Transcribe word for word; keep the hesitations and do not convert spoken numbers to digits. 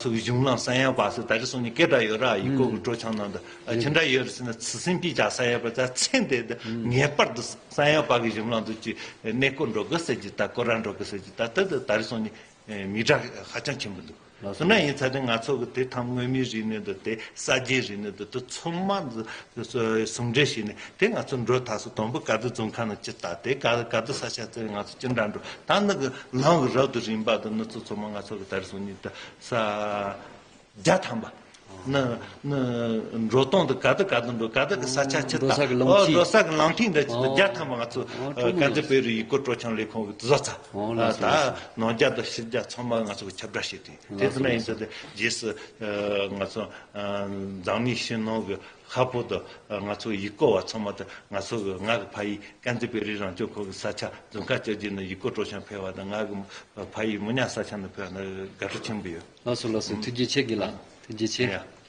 ཚོ་གི་གཞུང་ལམ་ས་ཡང་བ་སི་ད་རེས་སོང་ནས་སྐད་གྲགས་ཡོད་ར། ཡུལ་སྐོར་གི་སྤྲོ་འཆམ་ནང་དུ་ཨ་ཅི་འདྲ་ཡོད་རེད་ཟེར་ན། ཚི་སེང་པི་ཅ་ས་ཡང་བ་ད་ཚེ་འདི་དུ་ངེས་པར་དུ་ས་ཡང་བ་གི་གཞུང་ལམ་དུ་ཅིག་གནས་སྐོར་འགྲོ་གི་ཟེར་གྱི་ད་སྐོར་ར་འགྲོ་གི་ཟེར་གྱི་ད་ད་དུ་ད་རེས་སོང་ནས་མི་གྲངས་ཧ་ཅང་ཆེན་པོ་འདུག། ལགས་སོ། སོང་ན་ཡིན་ཚ་དེ་ང་ཚོ་གི་དེ་ཐང་དངོས་མིའི་རིག་གནས་འདི་དེ་ས་རྒྱུའི་རིག་གནས་འདི་དེ་ཚང་མ་ཟུང་འབྲེལ་བྱས་ནས་དེ་ང་ཚོ་འགྲོ་ཐག་སོ་དང་པོ་ག་དུ་རྫོང་ཁ་ནང་ཅི་ལྟ། དེ་ག་ག་དུ་ས་ཆ་ཚོས་ང་ཚོ་ཅི་འདྲ་འགྲོ། ད་ནི་གི་ལམ་གི་རབ་ཏུ་རིམ་པ་དང་ནི་ཚོ་ཚང་མ་ང་ཚོ་གི་ད་རེས་སོང་ཉིན་དུ་ས་བརྒྱ་ཐམ་པ། ནི་ནི་འགྲོ་སྟངས་དེ་ག་དུ་ག་དུ་འགྲོ། ག་དུ་གི་ས་ཆ་ཅི་ལྟ། འགྲོ་ས་གི་ལམ་ཨོ་ཐིག་འགྲོ་ས་གི་ལམ་ཐིག་འདི་ཅི་ཨོ་བརྒྱ་ཐམ་པ་ང་ཚོ་ཨོ་ཨ་སྤྲོ་མོ་དཀར་མཛེས་ཡོད། བོད་རིགས་ཡུལ་སྐོར་སྤྲོ་འཆམ་ལས་ཁུངས་གི་བཟོ་ཚ། ཨོ་ལགས་སོ། ད་ལགས་སོ། ནང་རྒྱ་དང་ཕྱི་རྒྱ་ཚང་མ་ང་ཚོ་གི་ཁྱབ་བསྒྲགས་བྱས་ཏེ། དེ་ལགས་ཚོ་ན་ཡིན་སོ་ཚེ་རྒྱས་སུ་ང་ཚོ་འཛམ་གླིང་ཕྱི་ནང་གི་ཁ་ཕོ་དང་ང་ཚོ་ཡུལ་སྐོར་བ་ཚང་མ་དང་ང་ཚོ་གི་ང་གི་ཕ་ཡུལ་དཀར་མཛེས་བོད་རིགས་རང་སྐྱོང་ཁུལ་གི་ས་ཆ་རྫོང་ཁག་བཅོ་བརྒྱད་ནས་ཡུལ་སྐོར་སྤྲོ་འཆམ་ཕེབས་པ་དང་། ང་གི་ཕ་ཡུལ་མི་ཉག་ས་ཆ་ནས་ཕེབས་པ་ན་དགའ་སྤྲོ་ཆེན་པོ་ཡོད། ལགས་སོ་ལགས་སོ། ཐུགས་རྗེ་ཆེ་དགེ་ལགས། ཐུགས་རྗེ་ཆེ། ཡ།